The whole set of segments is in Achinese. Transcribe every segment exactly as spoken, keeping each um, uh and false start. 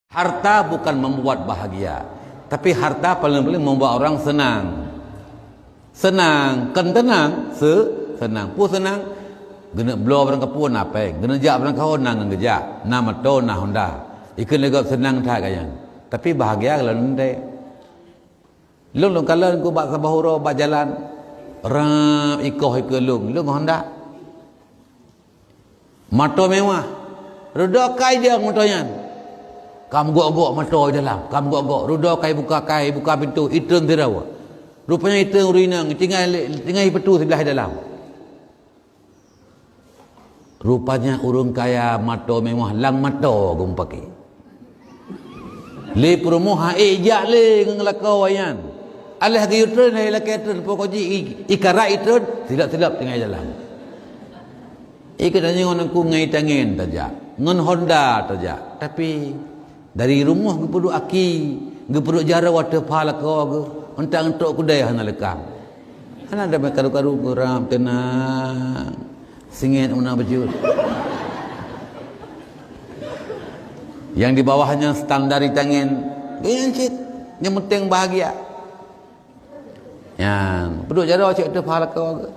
Harta bukan membuat bahagia, tapi harta paling-paling membuat orang senang. Senang, kon teunang, se-, senang. Peue seunang? Geuneuk bloe barang keupeue na péng, geuneuk jak barang keuhoe na ngon geujak, na moto, na Honda. Ikheun lé gob seunang that gaya. Tapi bahagia lom teuntèe. Lôn, lôn kalon ku bak saboh uroe bak jalan, rap ikoh ikeue lôn, lôn Honda. Moto mewah. Rudok kai dia moto nyan. Kam gok-gok moto di dalam, kam gok-gok. Rudok kai buka, kai buka pintoe, itreun sidroe. Rupanya itreun ureueng inong, tinggai lé, tinggai ipeutu siblah di dalam. Rupanya ureueng kaya moto mewah lam moto geumeupaké. Lé peurumoh han ék jak lé ngon lakoe nyan. Alah geuyue treun hai lakèe treun, pokok jih i, i karat itreun, silap-silap tinggai jalan. Ikheun tanyoe ngon aku ngon itangen tajak, ngon Honda tajak. Tapi dari rumoh geupeuduek aki, geupeuduek jaroe ateueh pha lakoe geuh, euntang-euntôk keudè hana leukang. Hana damé karu-karu, geurab teunang. Singét meunan bacut. Nyang di bawah nyan standar itangen. Nyan cit. Nyang penting bahagia. Nyan, peuduek jaroe cit ateueh pha lakoe geuh.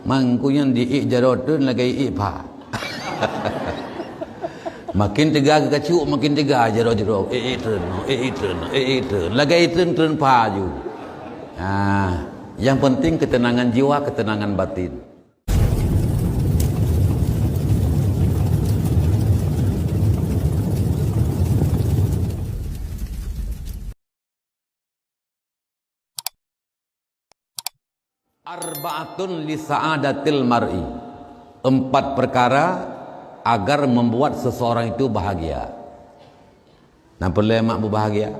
Mangku nyan di ék jaroe treun lagèe ék pha. Makin teuga geukacuk, makin teuga jaroe-jaroe. Ék, ék treun, ék, ék treun, ék, ék treun. Lagèe treun, treun pha ju. Ah, yang penting ketenangan jiwa, ketenangan batin. Arba'atun li sa'adatil mar'i. Empat perkara agar membuat seseorang itu bahagia. Na peureulèe mak beubahagia?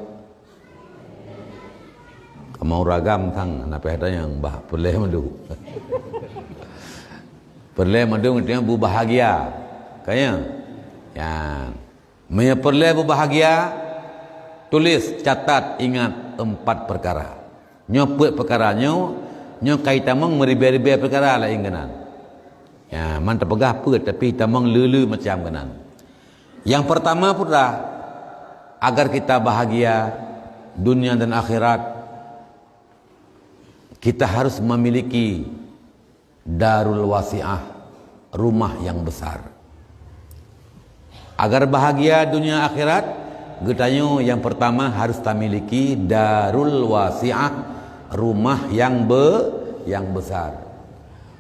Kamoe ureueng agam sang, na payah tanyong bah peureulèe mandum. Peureulèe mandum geutanyoe beubahagia. Ka nyan? Nyan. Meunyoe peureulèe beubahagia, tulis, catat, ingat empat perkara. Nyoe peuet perkara nyoe, nyoe ka itamong meuribèe-ribèe perkara laén keunan. Ya, man tapeugah peuet, tapi itamong le-le macam keunan. Yang pertama pula, agar kita bahagia dunia dan akhirat, kita harus memiliki darul wasi'ah, rumah yang besar. Agar bahagia dunia akhirat, geutanyoe yang pertama harus tamiliki darul wasi'ah, rumah yang be-, yang besar.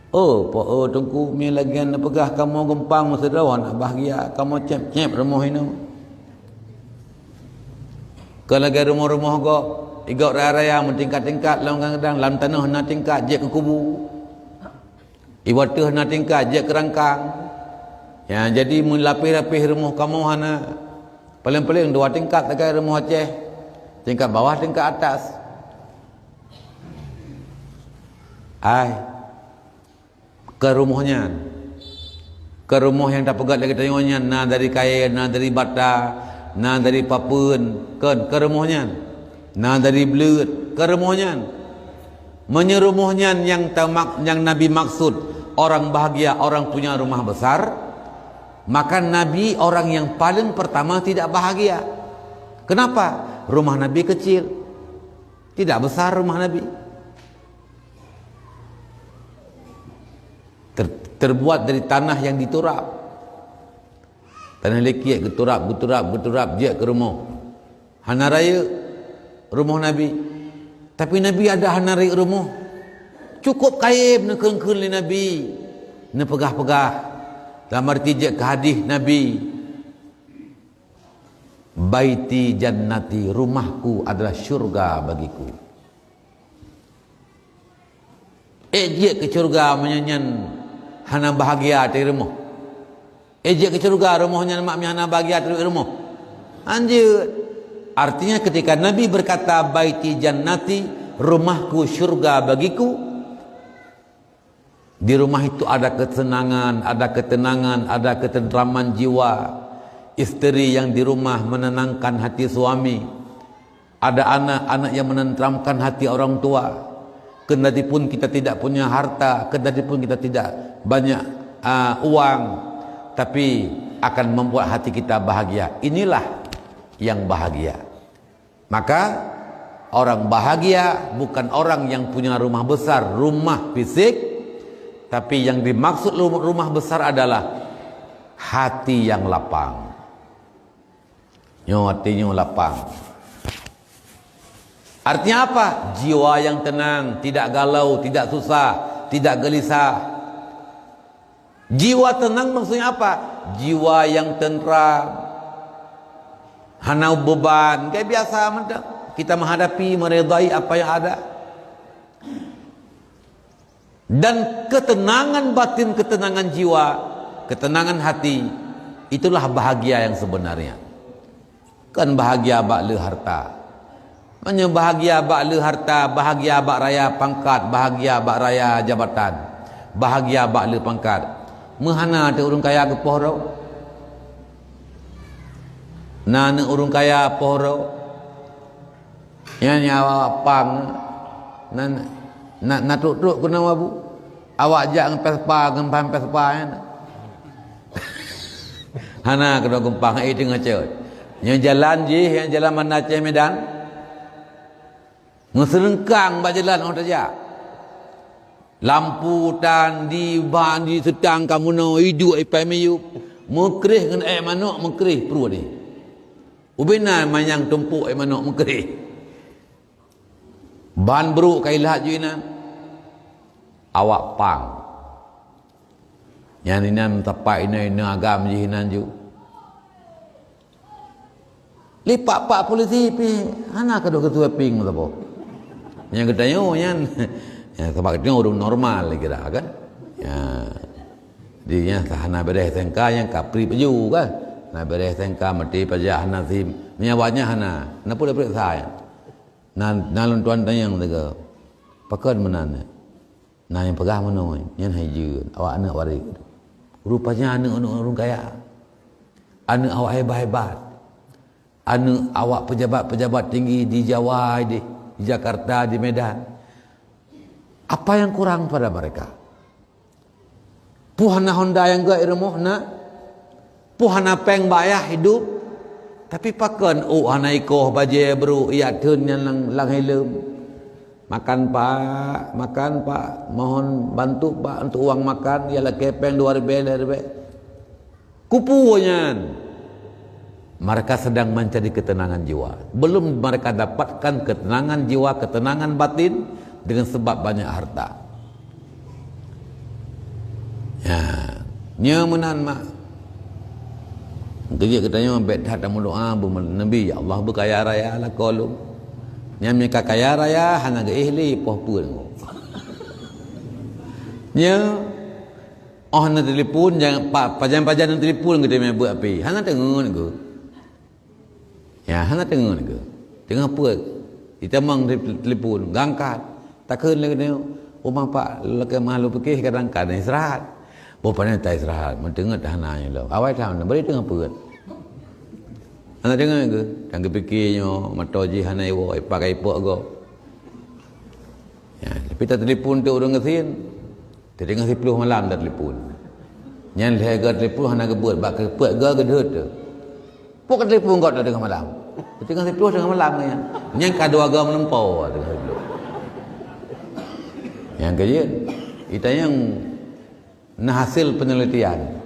Oh, po, oh, Teungku, mi lagèe neupeugah kamoe geumpang meusidroe hana bahagia, kamoe cép-cép rumoh inoe. Kon lagèe rumoh-rumoh gob, i gob raya-raya meutingkat-tingkat, lam kadang-kadang lam tanoh na tingkat jeuet keu kubu. I ateueh na tingkat jeuet keu rangkang. Ya, jadi meulapéh-lapéh rumoh kamoe hana, paléng-paléng dua tingkat lagèe rumoh Aceh. Tingkat bawah, tingkat atas. Ai. Keu rumoh nyan. Keu rumoh nyang tapeugöt lé geutanyoe nyan na dari kayèe, na dari bata, na dari papeuen, kon, keu rumoh nyan. Na dari bleuet, keu rumoh nyan. Meunyoe rumoh nyan nyang tamak-, nyang Nabi maksud, orang bahagia, orang punya rumah besar, maka Nabi orang yang paling pertama tidak bahagia. Kenapa? Rumah Nabi kecil. Tidak besar rumah Nabi. Ter-, terbuat dari tanah yang diturap. Tanah likét, geuturap, geuturap, geuturap, jeuet keu rumoh. Hana rayeuk rumoh Nabi. Tapi Nabi adak hana rayeuk rumoh. Cukup kayém neukheun-kheun lé Nabi. Neupeugah-peugah. Dalam arti jeuet keu hadih Nabi. "Baiti jannati, rumahku adalah syurga bagiku." Ék jeuet keu syurga meunyoe nyan hana bahagia ateueh rumoh? Ék jeuet keu syurga rumoh nyan mak meuhana bahagia ateueh rumoh? Hanjeuet. Artinya ketika Nabi berkata, "Baiti jannati, rumahku syurga bagiku," di rumah itu ada kesenangan, ada ketenangan, ada ketentraman jiwa. Isteri yang di rumah menenangkan hati suami. Ada anak-anak yang menenteramkan hati orang tua. Kendati pun kita tidak punya harta, kendati pun kita tidak banyak, ah, uang, tapi akan membuat hati kita bahagia. Inilah yang bahagia. Maka, orang bahagia bukan orang yang punya rumah besar, rumah fisik, tapi yang dimaksud lu-, rumah besar adalah hati yang lapang. Nyoe hati nyoe lapang. Artinya apa? Jiwa yang tenang, tidak galau, tidak susah, tidak gelisah. Jiwa tenang maksudnya apa? Jiwa yang tentram. Hana beban, kayak biasa mantap. Kita menghadapi, meredai apa yang ada. Dan ketenangan batin, ketenangan jiwa, ketenangan hati, itulah bahagia yang sebenarnya. Kan bahagia bak le harta. Meunyoe bahagia bak le harta, bahagia bak raya pangkat, bahagia bak raya jabatan, bahagia bak le pangkat, meuhana teu ureuëng kaya geupoh droe? Na aneuëk ureuëng kaya poh droe? Nyan, nyan awak pang, na, na, na trok-trok keunoe, Abu. Awak jak ngon Vespa, ngon pang Vespa nyan. Hana keunoe geumpang, eh, teungoh cot. Nyang jalan jih, nyang jalan Banda Aceh Medan. Meuseurengkang bak jalan 'oh tajak. Lampu tan, di ban, di seutang ka meunoe, iduek ipai miyueb. Meukreh ngon ék manok, meukreh pruet jih. Ubena manyang tumpok ék manok meukreh. Ban brok ka ilat ju inan. Awak pang. Nyan inan meusapat inan, inan agam jih inan ju. Lipak-pak polisi pih hana keudroe keu sweeping meusaboh. Nyang geutanyoe nyan, ya, sabab geutanyoe ureuëng normal kira kan. Ya. Jadi nyan hana bereh sengka nyang kapri peju kan. Hana bereh sengka meuti pajak hana sim. Meunyoe awaknyan hana, na peue diperiksa nyan. Na, na lôn tuan tanyong teuka, pakon meunan nyan? Na nyang peugah meunoe, nyan hai jeuet, awak aneuëk waréh. Rupanya aneuëk-aneuëk ureuëng kaya. Aneuëk awak hebat-hebat. Aneuëk awak pejabat-pejabat tinggi di Jawa, di, di Jakarta, di Medan. Apa yang kurang pada mereka? Peue hana honda nyang gét i rumoh na? Peue hana péng bak ayah hidup? Tapi pakon ôk hana ikoh bajée brok jak theun nyan lam, lam hileum? Makan, Pak, makan, Pak. Mohon bantu, Pak, untuk uang makan, ya lakée péng dua ribée, lhée ribée. Kupeue nyan? Mereka sedang mencari ketenangan jiwa. Belum mereka dapatkan ketenangan jiwa, ketenangan batin dengan sebab banyak harta. Ya, nyoe meunan mak. Keujeuet geutanyoe bék that tameudoá beumeuneubi, "Ya Allah, beukaya raya lakoe lôn." Nyan meuka kaya raya hana geuéh lé poh peuet nyoe. Nyoe, oh na telepon, jangan pa-, pajan-pajan na telepon geutanyoe beuet api. Hana teungeut geuh. Ya, hana teungeut geuh. Teungoh peuet, itamong di telepon, gangkat. Takheun lé geutanyoe, "Uma Pak, lakée malu piké kadang ka istirahat." Boh pane ta istirahat, meuteungeut hana nyoe lom. Awai that, bari teungoh peuet. Hana teungeut geuh, dan geupiké nyoe, mata jih hana iwoe, ipak ipok gob. Ya, tapi ta telepon tu ureuëng gasien. Teungoh siplôh malam ta telepon. Nyan lhée ga telepon hana geubeuet, bak keupeuet ga geudeuet tu. Pok ka telepon gob teungoh malam. Teungoh siplôh teungoh malam nyan. Nyan ka dua ga meulumpoe teungoh siplôh. Nyang keujeuet, itanyong na hasil penelitian.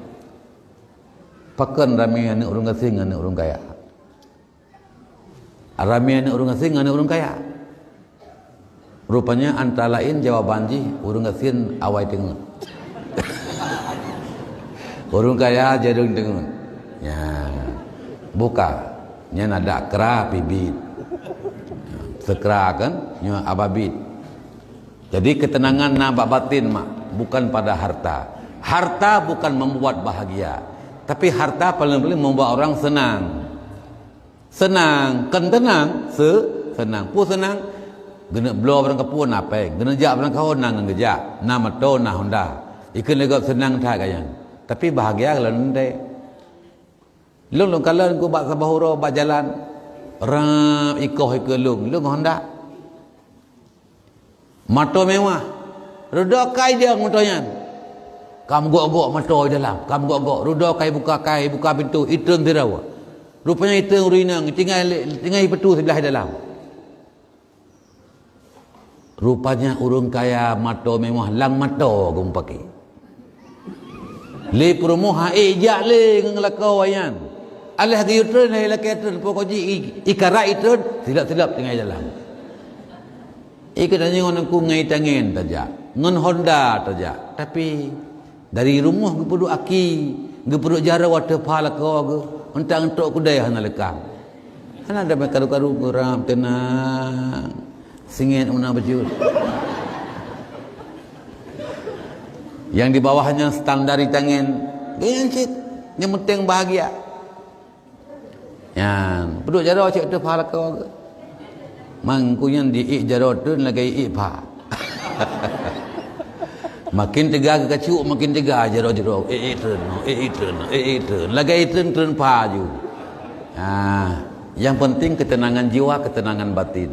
Pakon ramé aneuëk ureuëng gasien ngon aneuëk ureuëng kaya? Ramé aneuëk ureuëng gasien ngon aneuëk ureuëng kaya. Rupanya antara laén jawaban jih ureuëng gasien awai teungeut. Ureuëng kaya jareueng teungeut. Ya. Buka. Nyan ada kra pibit. Seukra kan? Nyoe ababit. Jadi ketenangan na bak batin mak, bukan pada harta. Harta bukan membuat bahagia, tapi harta paling-paling membuat orang senang. Seunang, kon teunang, se-, seunang. Peue seunang? Geuneuk bloe barang kapeue na péng, geuneuk jak barang kaho na ngon geujak, na moto, na honda. Ikheun lé gob seunang that gayang. Tapi bahagia lom teuntée. Lôn, lôn kalon ku bak saboh uroe bak jalan, rab ikoh ikeu lôn, lôn honda. Moto mewah. Reudoe kai dia moto nyan. Ka meugok-gok moto di dalam. Ka meugok-gok. Reudoe kai buka, kai buka pintoe. Itreun sidroe. Rupanya itu ureueng inong tinggai, tinggai peutu siblah dalam. Rupanya ureueng kaya mato mewah lam mato geumeupaké. Lé peurumoh ha ék jak lé ngon lakoe nyan. Alah geuyue treun hai lakée treun, pokok jih i, i karat itreun, silap-silap tinggai dalam. Ikeu tanyoe ngon aku ngon itangen tajak, ngon Honda tajak. Tapi dari rumoh geupeuduek aki, geupeuduek jaroe ateueh pha lakoe geuh, euntang-euntok keudai hana leukang. Hana damai karu-karu, geurab teunang. Singét meunan bacut. Nyang di bawah nyan standar itangen. Geunyang cit, nyang penting bahagia. Nyan, peuduek jaroe cit teuh pha lakoe geuh. Mangku nyan diék jaroe treun lagée ék pha. Makin teuga geukacuk, makin teuga jaroe-jaroe. Ék, ék treun, ék, ék treun, ék, ék treun. Lagée treun, treun pha ju. Ha, nyang penting ketenangan jiwa, ketenangan batin.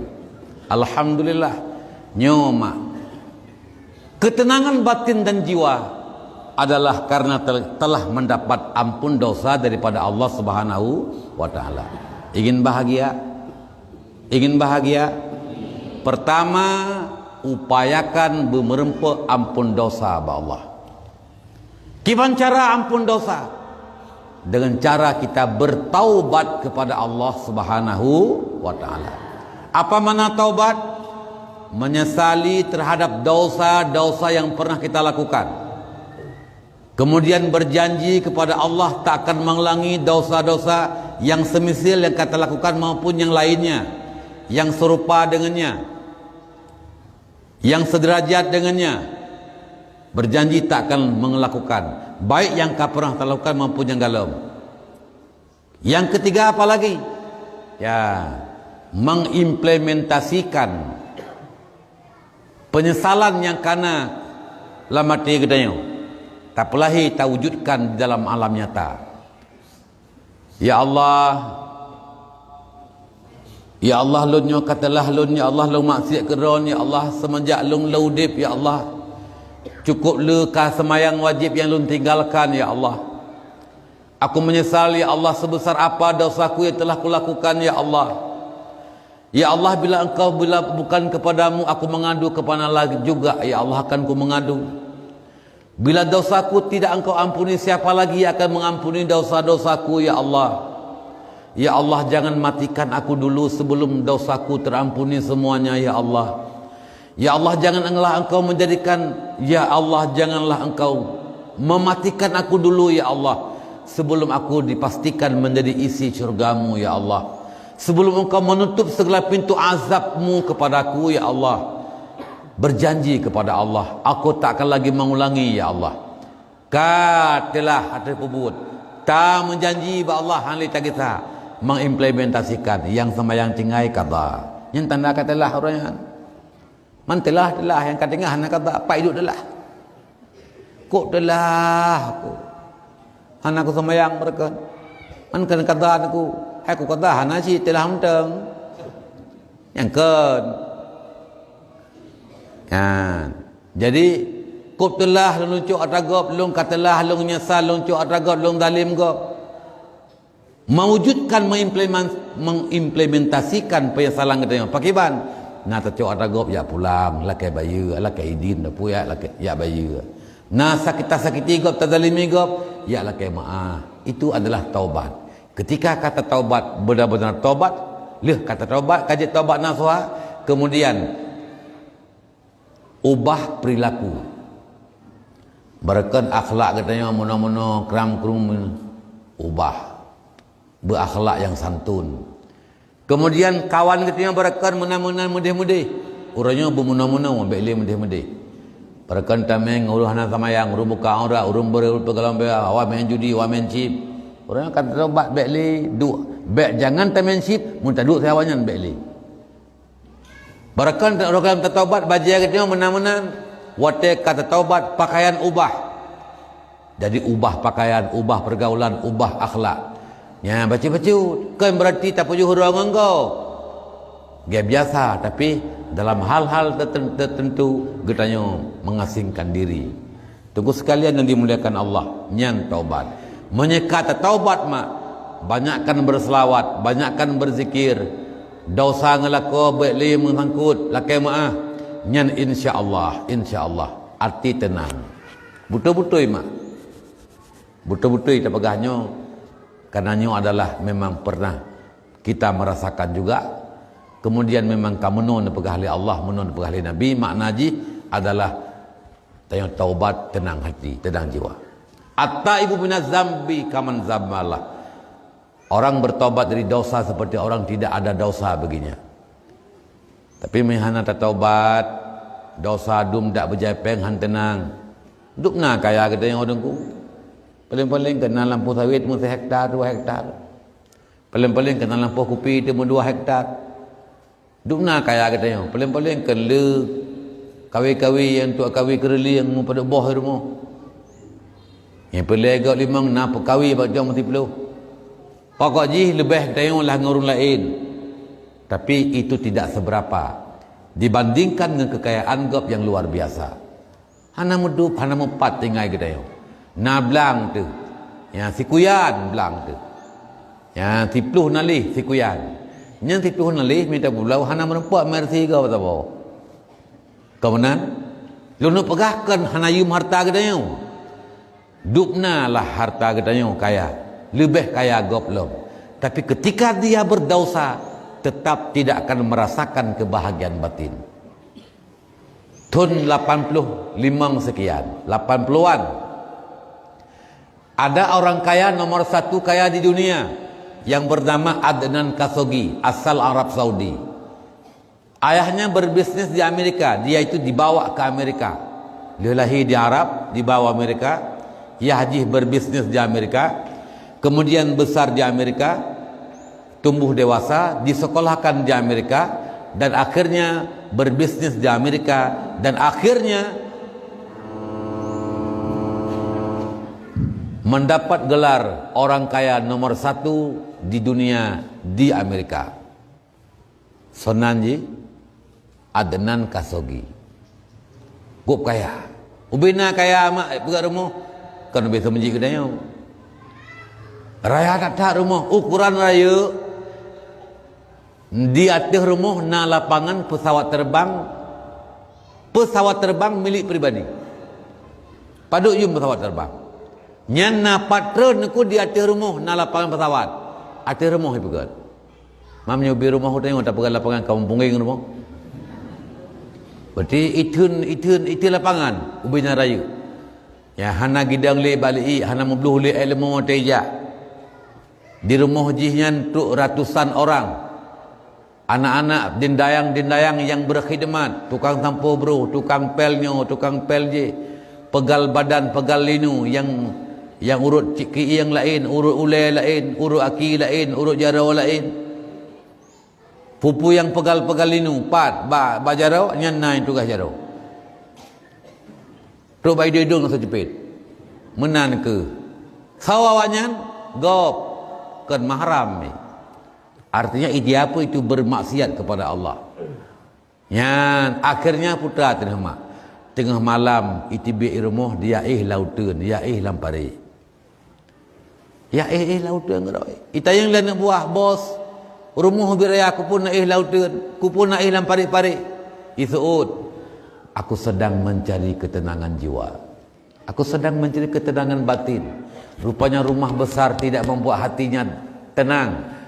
Alhamdulillah. Nyoe mak. Ketenangan batin dan jiwa adalah karena tel-, telah mendapat ampun dosa daripada Allah Subhanahu wa Ta'ala. Ingin bahagia? Ingin bahagia? Pertama, upayakan beumeureumpok ampun dosa bak Allah. Kiban cara ampun dosa? Dengan cara kita bertaubat kepada Allah Subhanahu wa Ta'ala. Apa makna taubat? Menyesali terhadap dosa-dosa yang pernah kita lakukan. Kemudian berjanji kepada Allah tak akan mengulangi dosa-dosa yang semisil yang kita lakukan maupun yang lainnya, yang serupa dengannya, yang sederajat dengannya. Berjanji tak akan melakukan, baik yang ka pernah talakukan maupun yang galom. Yang ketiga apa lagi? Ya, mengimplementasikan penyesalan nyang kana lam até geutanyoe, tapeulahé tawujudkan di dalam alam nyata. Ya Allah, ya Allah, lôn nyoe ka teulah lôn, ya Allah, lôn maksiat keu Droe, ya Allah, seumenjak lôn lôn udeb, ya Allah, cukup le ka seumayang wajéb nyang lôn tinggalkan, ya Allah. Aku menyesal, ya Allah, sebesar apa dosaku yang telah kulakukan, ya Allah. Ya Allah, bila Engkau, bila bukan kepada-Mu aku mengadu, kepada lagi juga, ya Allah, akan ku mengadu. Bila dosaku tidak Engkau ampuni, siapa lagi yang akan mengampuni dosa-dosaku, ya Allah? Ya Allah, jangan matikan aku dulu sebelum dosaku terampuni semuanya, ya Allah. Ya Allah, janganlah Engkau menjadikan, ya Allah, janganlah Engkau mematikan aku dulu, ya Allah, sebelum aku dipastikan menjadi isi syurga-Mu, ya Allah. Sebelum Engkau menutup segala pintu azab-Mu kepadaku, ya Allah. Berjanji kepada Allah, aku tak akan lagi mengulangi, ya Allah. Ka teulah ateueh peubuet. Ta meujanji bak Allah hana lé tagisa mengimplementasikan nyang seumayang tinggai qadha. Nyan tanda ka teulah ureueng nyan. Man teulah, teulah nyang ka teungoh hana qadha, pat iduek teulah. Kok teulah aku. Hana kuseumayang beureukat. Man keu qadha aku. Hai ku qadha hana cit teulah mantong. Nyang kon. Nyan. Jadi, kok teulah lôn cok atra gob, lôn ka teulah, lôn nyesal, lôn cok atra gob, lôn zalim gob. Mewujudkan, mengimplemen-, mengimplementasikan penyesalan geutanyoe. Pakriban? Na tacok atra gob, jak pulang, lakée bayeue, lakée idin, tapeuyak, lakée, jak bayeue. Na sakét, tasakiti gob, tazalimi gob, jak lakée meu'ah. Itu adalah taubat. Ketika ka tataubat, benar-benar taubat, lheueh ka tataubat, ka jeuet taubat nasuha, kemudian ubah perilaku. Beureukan akhlak geutanyoe meunoe-meunoe, kram-krum, ubah. Beuakhlak nyang santun. Kemudian kawan geutanyoe beureukan meunan-meunan meudeh-meudeh. Uroe nyoe beumeunoe-meunoe, bék lé meudeh-meudeh. Beureukan tameng, ureueng hana seumayang, ureueng buka aurat, ureueng beureupeugalombia, awak main judi, awak main chip. Uroe nyoe ka tatobat, bék lé duek, bék jangan tamain chip, mun taduek sahawa nyan bék lé. Beureukan roh galom tataubat, bajée geutanyoe meunan-meunan. Watée ka tataubat, pakaian ubah. Jadi ubah pakaian, ubah pergaulan, ubah akhlak. Nyan bacut-bacut, kon beurati tapajoh uroe ngon gob. Gét biasa, tapi dalam hal-hal terten-, tertentu geutanyoe mengasingkan diri. Teungku sekalian yang dimuliakan Allah, nyan taubat. Meunyoe ka tataubat mak, Banyakkan berselawat, banyakkan berzikir. Dosa ngeulako bèk lé meusangkut, lakèe meu'ah. Nyan insya Allah, insya Allah. Arti teunang. Beutôi-beutôi mak. Beutôi-beutôi tapeugah nyoe, karena nyoe adalah memang pernah kita merasakan juga. Kemudian memang ka meunoe neupeugah lé Allah, meunoe neupeugah lé Nabi, makna jih adalah tanyoe taubat, teunang hati, teunang jiwa. At-taibu minaz zambi kaman zambalah. Orang bertobat dari dosa seperti orang tidak ada dosa baginya. Tapi meuhana tatobat, dosa dum dak beujapéng han teunang. Dum na kaya geutanyoe Teungku. Paléng-paléng keunan lampôh sawét meuseuhektar, dua hektar. Paléng-paléng keunan lampôh kupi teumeu dua hektar. Dum na kaya geutanyoe, paléng-paléng kheun le kawe-kawe nyang tuak kawe keureulieng meupadub boh rumoh. Nyang peureulée gob limong na peukawe bak jong meusiplôh. Pokok jih leubeh geutanyoe lah ngon ureuëng laén. Tapi itu tidak seberapa dibandingkan ngon keukayaan gob nyang luar biasa. Hana meudup, hana meupat tinggai geutanyoe. Na blang teuh. Nyang sikuyan blang teuh. Nyang siplôh nalih sikuyan. Nyang siplôh nalih mita bublau hana meureumpok mersi gob saboh. Keumeunang, lôn peugah kon hana yuem harta geutanyoe. Dubna lah harta geutanyoe kaya, leubeh kaya gob lom. Tapi ketika dia berdosa, tetap tidak akan merasakan kebahagiaan batin. Thon lapan ploh limong sekian, lapan puluhan, ada orang kaya nomor satu kaya di dunia yang bernama Adnan Khashoggi, asal Arab Saudi. Ayahnya berbisnis di Amerika, dia itu dibawa ke Amerika. Dia lahir di Arab, dibawa Amerika. Yah jih berbisnis di Amerika, kemudian besar di Amerika, tumbuh dewasa, disekolahkan di Amerika, dan akhirnya berbisnis di Amerika, dan akhirnya mendapat gelar orang kaya nomor satu di dunia di Amerika. Soe nan jih? Adnan Khashoggi. Gop kaya. Ubena kaya mak peugah rumoh, kan biasa meuji geutanyoe. Raya that-that rumoh, ukuran rayeuk. Di ateueh rumoh na lapangan pesawat terbang, pesawat terbang milik pribadi. Padub yuem pesawat terbang. Nyan na pat treun neuku di ateueh rumoh na lapangan pesawat. Ateueh rumoh ipeugöt. Mam nyoe bi rumoh u tanyoe tapeugah lapangan kamoe punggeng rumoh. Berarti itheun, itheun, itheun lapangan ubena rayeuk. Ya, hana gidong lé bak liek, hana meubloh lé ilmu teuh jak. Di rumoh jih nyan trok ratusan orang. Anak-anak dindayang-dindayang nyang berkhidmat, tukang sampoe broh, tukang pel nyoe, tukang pel jih, pegal badan, pegal linu, nyang, nyang urot cik kieng laén, urot ulée laén, urot aki laén, urot jaroe laén. Peue-peue nyang pegal-pegal linu, pat, ba, ba jaroe, nyan na nyang tugaih jaroe. Trok bak idong-idong ngon seuceupet. Meunan keuh. Sawa awaknyan, gob, kon mahram nyan. Artinya, dia pun itu bermaksiat kepada Allah. Nyan, akhirnya putra teungoh ma-, teungoh malam, iteubiet i rumoh, dia éh lam uteuen, dia éh lam parit. Ya éh, éh lam uteuen keudroe. Itanyong lé aneuk buah, "Bos, rumoh ubit raya keupeue na éh lam uteuen, keupeue na éh lam parit-parit?" Iseuôt, "Aku sedang mencari ketenangan jiwa. Aku sedang mencari ketenangan batin." Rupanya rumah besar tidak membuat hatinya tenang.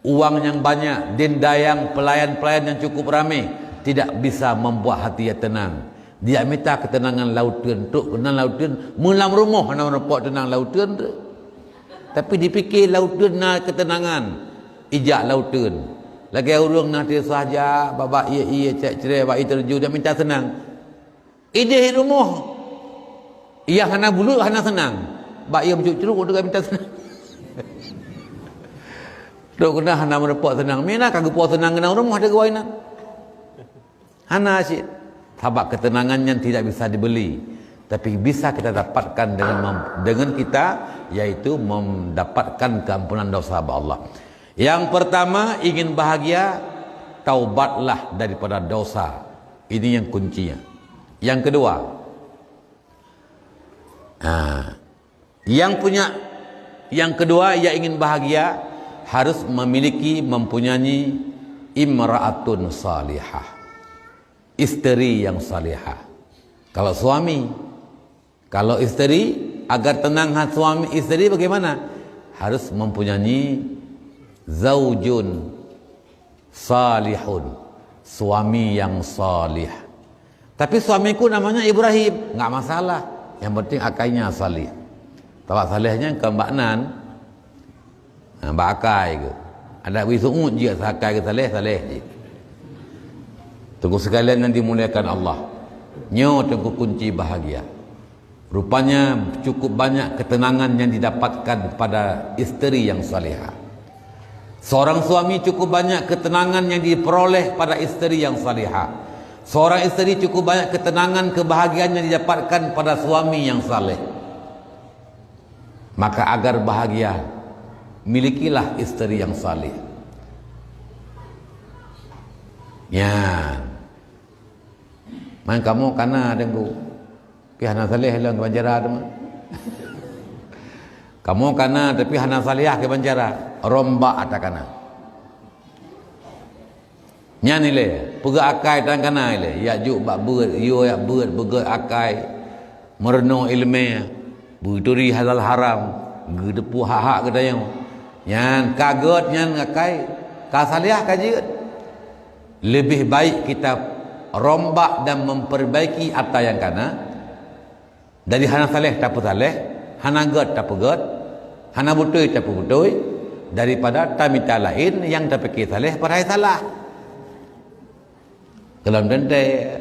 Uang nyang banyak, dindayang, pelayan-pelayan nyang cukup ramé tidak bisa membuat hati ia tenang. Dia mita keuteunangan lam uteuen, trok keunan lam uteuen, meulam rumoh hana meurumpok teunang lam uteuen tu. Tapi dipike lam uteuen na keuteunangan, ijak lam uteuen. Lagée ureuëng na teuh saja, babah ié-ié, cek-cerée, bak ié teurjun, dia mita seunang. Ideh rumoh nyang hana buleuk hana seunang. Bak ié meucruk-cruk tu ka mita seunang. Trok keunan hana meurumpok seunang. Mina ka geupo seunang keunan rumoh teuh geuwai na. Hana cit. Sabab ketenangan nyan tidak bisa dibeli, tapi bisa kita dapatkan dengan mem-, dengan kita, yaitu mendapatkan keampunan dosa bak Allah. Yang pertama, ingin bahagia, taubatlah daripada dosa. Ini yang kuncinya. Yang kedua, ha, yang punya Yang kedua, ia ingin bahagia, harus memiliki, mempunyai imra'atun salihah, isteri yang salihah. Kalau suami, kalau isteri, agar tenang hati suami isteri bagaimana? Harus mempunyai zaujun salihun, suami yang salih. Tapi suamiku namanya Ibrahim, enggak masalah. Yang penting akainya salih. Tabak salihnya kan bak nan. Ha, bak akai ke. Ada beri sungut je akai ke saleh, saleh je. Tunggu sekalian yang dimuliakan Allah. Nyoe tunggu kunci bahagia. Rupanya cukup banyak ketenangan yang didapatkan pada isteri yang salihah. Seorang suami cukup banyak ketenangan yang diperoleh pada isteri yang salihah. Seorang isteri cukup banyak ketenangan, kebahagiaan yang didapatkan pada suami yang saleh. Maka agar bahagia, milikilah isteri yang saleh. Ya. Man kamoe kana deungku. Tapi hana saleh lom keu bancara teuma. Kamoe kana tapi hana salihah keu bancara. Rombak ata kana. Nyan ilée, peugah akai tan kana ilée. Yak juk bak beuet, yue yak beuet, beugét akai. Meurunoe ileumé, beuturi halal haram, geuteupeue hak-hak geutanyoe. Nyan ka gét nyan akai, ka salihah ka jeuet. Lebih baik kita rombak dan memperbaiki ata nyang kana, dari hana saleh tapeusaleh, hana gét tapeugét, hana beutôi tapeubutôi, daripada tamita laén nyang tapike saleh padahai salah. Dalam teuntée,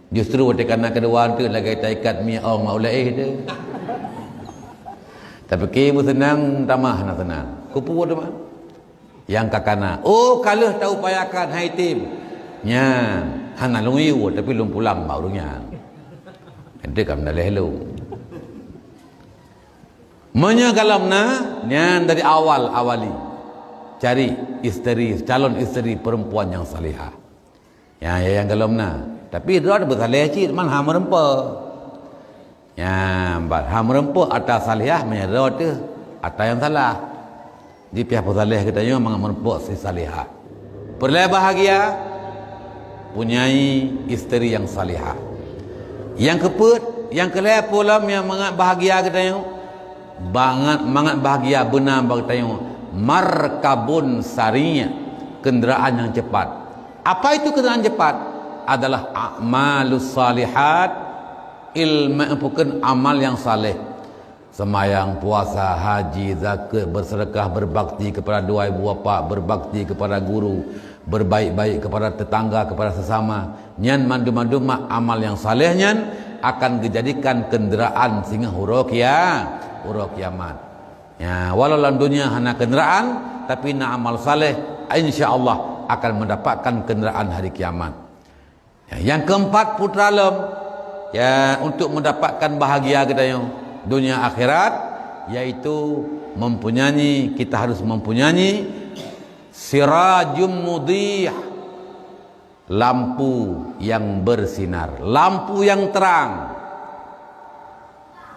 justru watée kana keudua teuk lagée taikat mié ong mak ulée éh teuh. Tapike beuseunang tamah hana seunang. Kupeue teuma? Nyang ka kana, oh ka lheueh taupayakan hai tem. Nyan hana lôn yue tapi lôn pulang bak ureuëng nyan. Ente ka meudaleh lôn. Meunyoe galom na, nyan dari awal awali. Cari isteri, calon isteri perempuan yang salihah. Ya, ya yang galom na. Tapi droe beusaleh cit man ha meureumpok. Ya, bat ha meureumpok ata salihah meunyoe droe teuh ata yang salah. Di pihak peusaleh geutanyoe mangat meureumpok si salihah. Peureulée bahagia, punyai isteri yang salihah. Yang keupeuet, yang keulhée pulam yang mangat bahagia geutanyoe, bangat mangat bahagia beuna bak geutanyoe, markabun sari', kenderaan yang cepat. Apa itu kenderaan cepat? Adalah a'malus salihat, ilmu bukan amal yang saleh. Semayang, puasa, haji, zakat, bersedekah, berbakti kepada dua ibu bapa, berbakti kepada guru, berbaik-baik kepada tetangga, kepada sesama. Nyan mandum-mandum mak amal yang saleh nyan akan geujadikan kenderaan singoh uroe kia-, uroe kiamat. Ya, walau lam dunia hana kenderaan, tapi na amal saleh, insya Allah akan mendapatkan kenderaan hari kiamat. Ya, yang keempat putra lom, ya, untuk mendapatkan bahagia geutanyoe dunia akhirat, yaitu mempunyai, kita harus mempunyai sirajum mudih, lampu yang bersinar, lampu yang terang.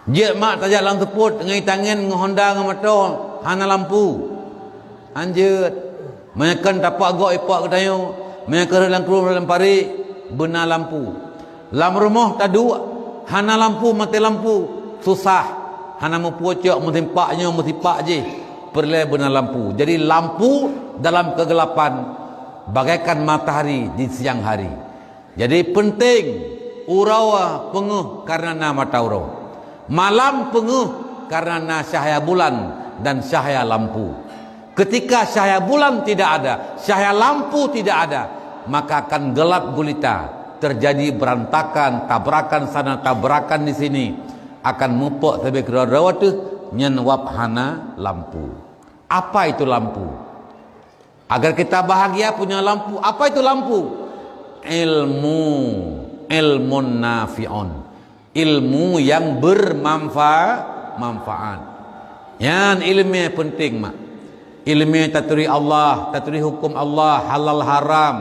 Jeuet mak tajak lam seupôt ngon itangen ngon honda ngon moto hana lampu. Hanjeuet. Meunyoe kon tapak gok ipak geutanyoe, meunyoe kon reulang krueng reulang parék beuna lampu. Lam rumoh taduek hana lampu, maté lampu, susah. Hana meupucok meusipak nyoe meusipak jih, peureulée beuna lampu. Jadi lampu dalam kegelapan bagaikan matahari di siang hari. Jadi penting uroe peungeuh karena na mata uroe. Malam peungeuh karena na cahaya bulan dan cahaya lampu. Ketika cahaya bulan tidak ada, cahaya lampu tidak ada, maka akan gelap gulita, terjadi berantakan, tabrakan sana, tabrakan di sini, akan mupok sabe keudroe-droe teuh nyan wab hana lampu. Apa itu lampu? Agar kita bahagia punya lampu. Apa itu lampu? Ilmu, ilmun nafi'un. Ilmu yang bermanfa-, manfaat. Nyan ilmu penting mak. Ilmu taturi Allah, taturi hukum Allah, halal haram.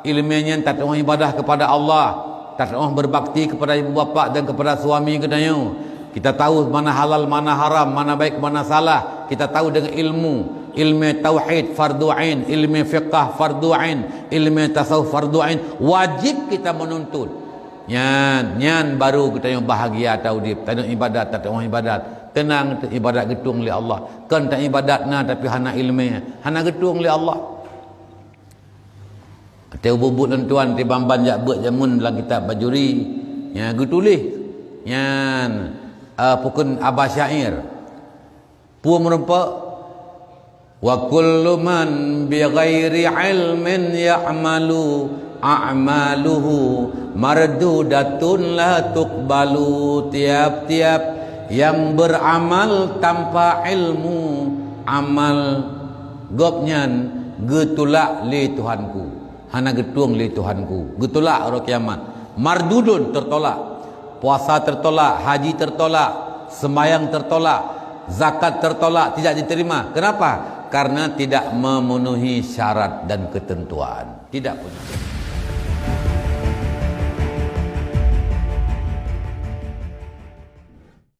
Ilmu nyan taturi ibadah kepada Allah, taturi berbakti kepada ibu bapa dan kepada suami geutanyoe. Kita tahu mana halal, mana haram, mana baik, mana salah. Kita tahu dengan ilmu. Ilmu tauhid fardu ain, ilmu fiqah fardu ain, ilmu tasawuf fardu ain. Wajib kita menuntut. Nyan, nyan baru kita yang bahagia taudip. Tanyoe ibadat, tanyoe ibadat. Tenang, ibadat geutueng lé Allah. Kon ta ibadat na tapi hana ilmu, hana geutueng lé Allah. Watée ubit-ubit lôn tuan tibang ban jak beuet jameun lam kitab Bajuri, nya geutuléh nyan, eh, pukon Aba Syair. Peue meurumpok, "Wa kullu man bi ghairi ilmin ya'malu, a'maluhu mardudatun la tuqbalu." Tiap-tiap yang beramal tanpa ilmu, amal gobnyan geutulak lé Tuhanku. Hana geutueng lé Tuhanku. Geutulak uroe kiamat. Mardudun, tertolak. Puasa tertolak, haji tertolak, sembahyang tertolak, zakat tertolak, tidak diterima. Kenapa? Karena tidak memenuhi syarat dan ketentuan. Tidak punya.